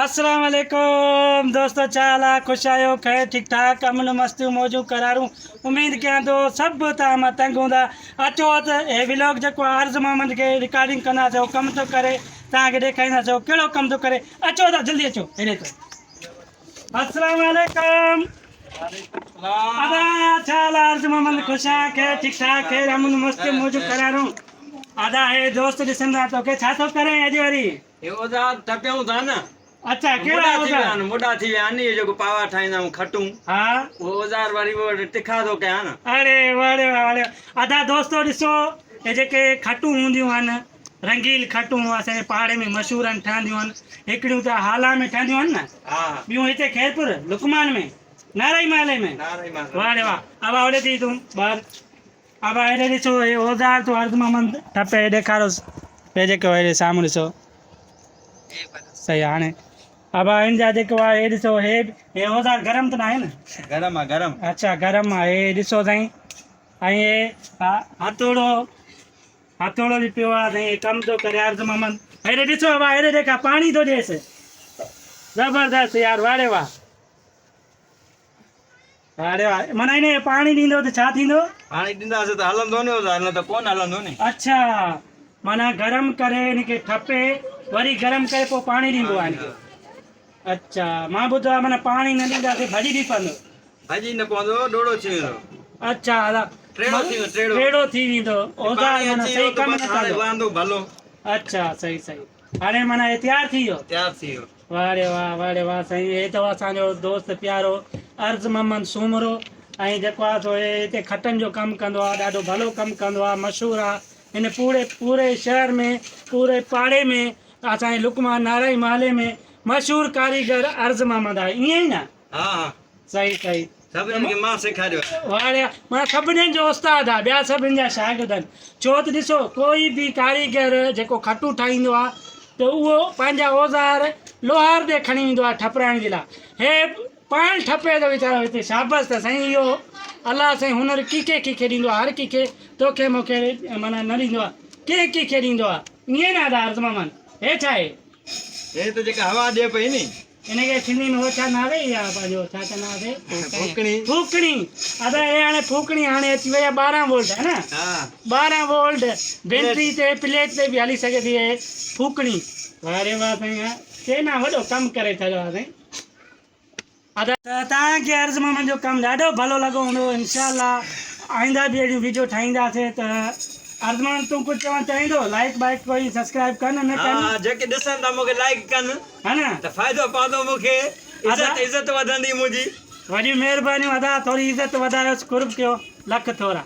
السلام عليڪم دوستو ڇا حال آ خوش آهيو خير ٺيڪ ٺاڪ امن مستيون موجون قرارون اميد ڪيان ٿو سڀ توهان مان تنگ هوندا اچو ته هي ولاگ جيڪو آ عرض محمد کي رڪارڊنگ ڪنداسين هو ڪم ٿو ڪري توهان کي ڏيکارينداسين هو ڪهڙو ڪم ٿو ڪري اچو ته جلدي اچو هيڏي اچو السلام عليڪم ادا ڇا حال آ عرض محمد خوش آ خير ٺيڪ ٺاڪ خير امن مستيون موجون قرارون ادا هي دوست ڏسندا توکي ڇا ٿو ڪرين اڄ وري هي اوزار ٽپيون ٿا نه. اڇا ڪهڙا مڏا ٿي ويا اوزار؟ آهن، مڏا ٿي ويا آهن، اهي جيڪو پاوا ٺاهيندا آهيون کٽون. ها. اهو اوزار وري اهو تکا ٿو ڪيان نه. اڙي واڙي واڙي ادا دوستو ڏسو هي جيڪي کٽون هونديون آهن رنگيل کٽون اسان جي پاڙي ۾ مشهور آهن ٺهنديون آهن هڪڙيون ته هالا ۾ ٺهنديون آهن نه ها. ٻيون هتي خيرپور لقمان ۾ نارائي محلي ۾ نارائي محلي. واڙي واه ابا هوڏي ٿي تون ٻاهر. ابا هيڏي ڏسو هي اوزار ٿو عرض محمد ٺپي ڏيکاروس هي جيڪو هيڏي سامهون ڏسو صحيح هاڻي ابا هن جا جيڪو آهي هي ڏسو هي هي اوزار گرم ته ناهي نه گرم آ گرم اچھا گرم آ هي ڏسو سائين ۽ هي هٿوڙو هٿوڙو به پيو آ سائين هي ڪم ٿو ڪري عرض محمد هيڏي ڏسو ابا هيڏي ڏيکا پاڻي ٿو ڏيس زبردست يار واڙي واه اڙي واھ معنيٰ ان کي پاڻي ڏيندو ته ڇا ٿيندو؟ پاڻي ڏينداسين ته هلندو ني اوزار نه ته ڪونه هلندو ني. اڇا معنيٰ گرم ڪري ان کي ٺپي وري گرم ڪري پوء پاڻي ڏينبو آهي ان کي. اڇا مان ٻڌو آهي معنيٰ پاڻي نه ڏينداسين ڀڄي به پوندو. ڀڄي نه پوندو ڏوڙو ٿي ويندو. اڇا ادا ٽيڙو ٿي ويندو ٽيڙو. ٽيڙو ٿي ويندو اوزار پاڻي معنيٰ اچي صحيح ويو ته ڪم بس نه هاڻي ڪندو. وهندو ڀلو. اڇا صحيح صحيح هاڻي معنيٰ هي تيار ٿي ويو. تيار ٿي ويو. واه ري واه واه ري واه سائين هي اٿو اسان جو دوست پيارو عرض محمد سومرو ۽ جيڪو آ سو هي هتي کٽن جو ڪم ڪندو آ ڏاڍو ڀلو ڪم ڪندو آ مشهور آ هن پوري پوري شهر ۾ پوري پاڙي ۾ اسان جي لقمان نارائي محلي ۾ مشهور ڪاريگر عرض محمد آهي ائين ئي نه ها ها صحيح صحيح سڀني کي مان سيکاريو آهي. واه ري معنيٰ سڀني جو استاد آ ٻيا سڀني جا شاگرد آهن ڇو ته ڏسو ڪوئي به ڪاريگر جيڪو کٽون ٺاهيندو آ ته اهو پنهنجا اوزار لوهار ڏي کڻي ويندو آ ٺپرائڻ جي لاء هي پاڻ ٺپي ٿو ويچارو هتي شابس ته سائين اهو الله سائين هنر ڪي ڪي کي ڏيندو آ هر ڪي کي توکي مونکي معنيٰ نه ڏيندو آ ڪنهن ڪي کي ڏيندو آ ائين نه ادا عرض محمد هي ڇا آهي؟ هي ته جيڪا هوا ڏي پئي ني. ان کي سنڌي ۾ هو ڇا ناهي يا پنهنجو ڇا چوندا هئاسي ڦوڪڻي. ڦوڪڻي ادا هي هاڻي ڦوڪڻي هاڻي اچي وئي آهي 12 وولٽ هي نه ها 12 وولٽ بيٽري تي پليٽ تي به هلي سگهي ٿي هي ڦوڪڻي واه ري واه سائين ها چينا وڏو ڪم ڪري ڇڏيو آهي سائين ادا ته توهان کي عرض محمد جو ڪم ڏاڍو ڀلو لڳو هوندو انشاء الله آئنده به اهڙيون ويڊيو ٺاهينداسين ته ارزمان تون ڪجهه چوڻ چاهيندو لائيڪ بائيڪ ڪوئي سبسڪرائيب ڪن نه ڪن. ها جيڪي ڏسن ٿا مونکي لائيڪ ڪن ها نه ته فائدو پوندو مونکي عزت عزت وڌندي منهنجي. وڏيون مهربانيون ادا ٿوري عزت وڌايوس قرب ڪيو لک ٿورا.